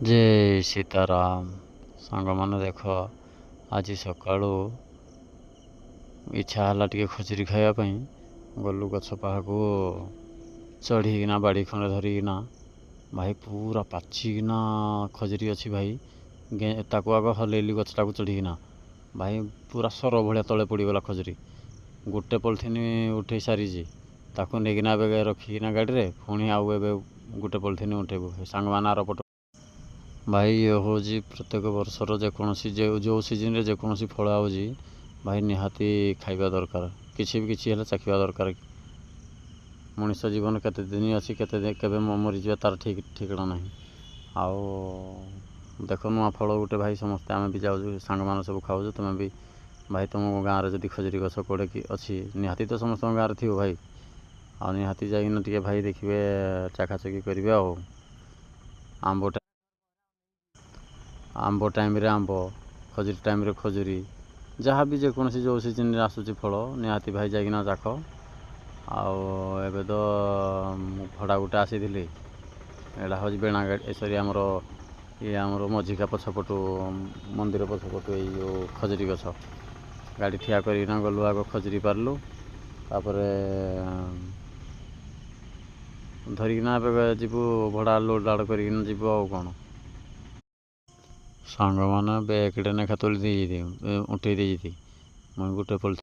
ଜୟ ସୀତାରାମ। ସାଙ୍ଗମାନେ ଦେଖ, ଆଜି ସକାଳୁ ଇଚ୍ଛା ହେଲା ଟିକେ ଖଜୁରୀ ଖାଇବା ପାଇଁ। ଗଲୁ ଗଛ ପାଖକୁ, ଚଢ଼ିକିନା ବାଡ଼ି ଖଣ୍ଡେ ଧରିକିନା। ଭାଇ, ପୁରା ପାଚିକିନା ଖଜୁରୀ ଅଛି ଭାଇ। ତାକୁ ଆଗ ହଲେଇଲି ଗଛଟାକୁ ଚଢ଼ିକିନା, ଭାଇ, ପୁରା ସର ଭଳିଆ ତଳେ ପଡ଼ିଗଲା ଖଜୁରୀ। ଗୋଟେ ପଲିଥିନ୍ ଉଠେଇ ସାରିଛି, ତାକୁ ନେଇକିନା ଏବେ ରଖିକିନା ଗାଡ଼ିରେ ପୁଣି ଆଉ ଏବେ ଗୋଟେ ପଲିଥିନ୍ ଉଠେଇବୁ ସାଙ୍ଗମାନେ ଆରପଟ। ଭାଇ, ଇଏ ହେଉଛି ପ୍ରତ୍ୟେକ ବର୍ଷର ଯେକୌଣସି ଯେଉଁ ଯେଉଁ ସିଜିନ୍ରେ ଯେକୌଣସି ଫଳ ଆଉଛି ଭାଇ, ନିହାତି ଖାଇବା ଦରକାର। କିଛି ବି କିଛି ହେଲେ ଚାଖିବା ଦରକାର। ମଣିଷ ଜୀବନ କେତେ ଦିନ ଅଛି, କେତେ କେବେ ମରିଯିବା, ତାର ଠିକ୍ ଠିକଣା ନାହିଁ। ଆଉ ଦେଖ, ନୂଆ ଫଳ ଗୋଟେ ଭାଇ, ସମସ୍ତେ ଆମେ ବି ଯାଉଛୁ, ସାଙ୍ଗମାନେ ସବୁ ଖାଉଛୁ। ତୁମେ ବି ଭାଇ, ତୁମ ଗାଁରେ ଯଦି ଖଜୁରୀ ଗଛ କେଉଁଠି କି ଅଛି, ନିହାତି ତ ସମସ୍ତଙ୍କ ଗାଁରେ ଥିବ ଭାଇ, ଆଉ ନିହାତି ଯାଇକିନା ଟିକେ ଭାଇ ଦେଖିବେ, ଚାଖାଚଖି କରିବେ। ଆଉ ଆମ୍ବ ଟାଇମ୍ରେ ଆମ୍ବ, ଖଜୁରୀ ଟାଇମ୍ରେ ଖଜୁରୀ, ଯାହା ବି ଯେକୌଣସି ଯେଉଁ ସିଜିନ୍ରେ ଆସୁଛି ଫଳ, ନିହାତି ଭାଇ ଯାଇକିନା ଚାଖ। ଆଉ ଏବେ ତ ମୁଁ ଭଡ଼ା ଗୋଟେ ଆସିଥିଲି। ଏଇଟା ହେଉଛି ବେଣା ଗାଡ଼ି, ଏ ସରି, ଆମର ଇଏ ଆମର ମଝିକା ପଛପଟୁ, ମନ୍ଦିର ପଛପଟୁ ଏଇ ଯେଉଁ ଖଜୁରୀ ଗଛ। ଗାଡ଼ି ଠିଆ କରିକିନା ଗଲୁ, ଆଗ ଖଜୁରୀ ପାରିଲୁ, ତାପରେ ଧରିକିନା ଏବେ ଯିବୁ ଭଡ଼ା ଲୋଡ଼ ଲାଡ଼ କରିକିନା ଯିବୁ। ଆଉ କ'ଣ ସାଙ୍ଗମାନେ ବ୍ୟାଗ୍ଟେ ଲେଖା ତୋଳି ଦେଇଛନ୍ତି, ଉଠେଇ ଦେଇଛନ୍ତି। ମୁଇଁ ଗୋଟେ ପଲିଥିନ୍